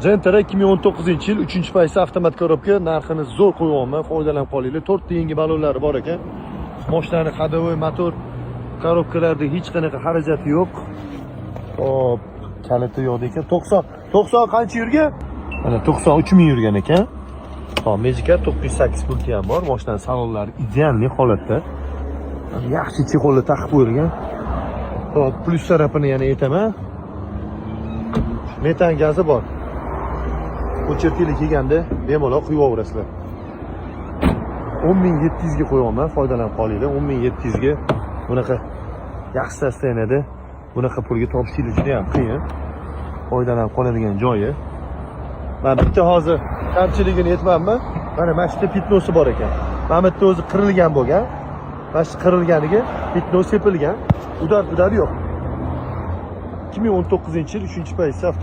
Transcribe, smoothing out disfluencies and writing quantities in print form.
Gentra 2019-yil, 3-pozitsiya, avtomat коробка, narxini zo'r qo'yyapman, foydalanib qolinglar. To'rtta yangi ballonlari bor ekan. Mashinani ходовой, motor, коробка larda hech qanaqa xarajati yo'q. Hop, kaliti yo'q ekan. 90, 90 qancha yurgan? Mana, 93 ming yurgan ekan. Hop, Magicar 908 pulti ham bor. Mashinani salonlari идеальный holatda. Yaxshi чехол lar taqib qo'yilgan. Hop, plyus tarafini yana aytaman. Metan gazi bor. Очередь lar kelganda bemalol quyib yuborasizlar. 10 700 ga qo'yyapman, foydalanib qolinglar. 10 700 ga bunaqa yaxshi состояние da, bunaqa pulga topishingiz juda ham qiyin. Foydalanib qoladigan joyi. Man bitta hozir kamchiligini aytmanmi? Mana shu yerda пятно si bor ekan. Mana bu yerda o'zi qirilgan bo'lgan. Mana shu qirilganiga пятно sepilgan. Удар, удар yo'q. 2019-yil, 3-pozitsiya.